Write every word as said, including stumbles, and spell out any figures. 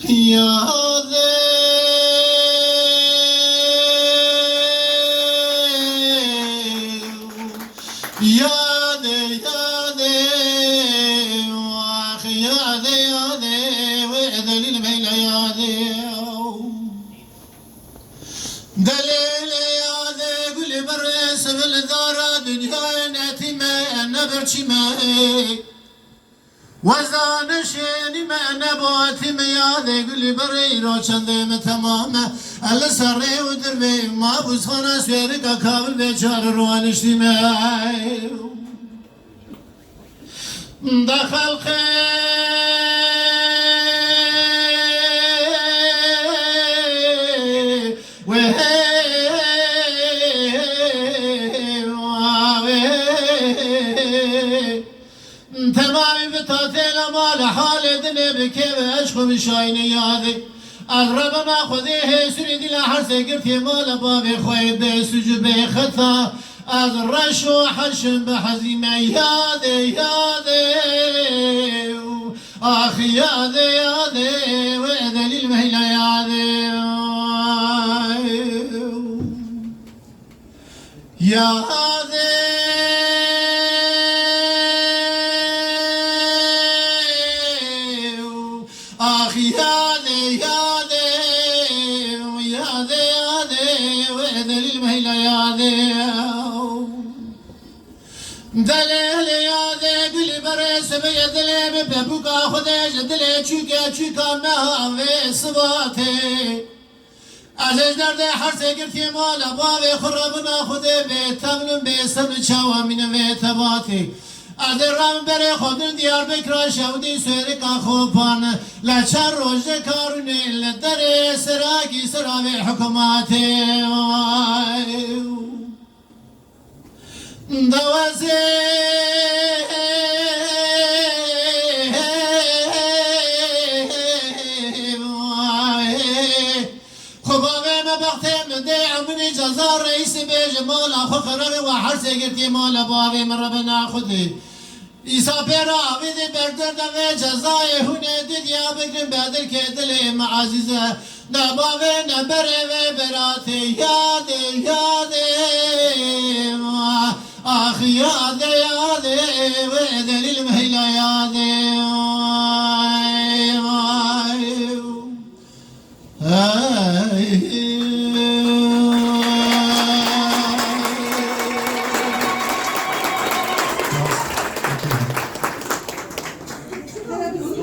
Yadê, yadê, yadê, ax yadê, yadê, wê delîl meyla yadê. Delîlê yadê gulî birê sivil dara dinyayê netîme, ne birçîme. Wezanişê nîme nebatî me yadê gulî birê îro çendê me temam e. Eli serrê û dirvê ma bûzxana suêrika kabil bê çar roniştî me. De xelqê wê wê. Temamî bi tatêla mala halê dinê bi kêve eşq û bi şayînê yadê. Ez rebena Xwedê hêsirî dîla hersê girtiyê mala bavê xwe yê bê suc û bê xeta. Ez reş û heşim bi hezî me yadê, yadê. Ax yadê, yadê, wê delîl meyla yadê. Yadê, ax yadê, yadê, yadê, yadê, wê delîl meyla yadê. Delê yadê gulî berê sibê dilê bi pepûka Xwedê ji dilê çûke çûka me havê sibatê. Ez ê ji derdê hersê girtiyê mala bavê xwe rebina Xwedê bê temlin bê ser li çawa mîne vê tebatê. Ez ê rem berê xwe din Diyarbekira şewdî suêrika xwe pan. Le çar roj de karûnê li derê serakî sera vê hikûmatê. Dawazê Xwe bavê me bextê min dê eminî ceza reîsî bêje mala xwe qerarê we hersê girtî mala bavê min rebena Xwedê. Îsa pê re avî dî berderde vê cezayê hûnê dî diya bigrin bedirkê dilê me ezîze. Ne bavê ne berê vê beratê yadê yadê. Ax yadê yadê wê delîl meyla yadê.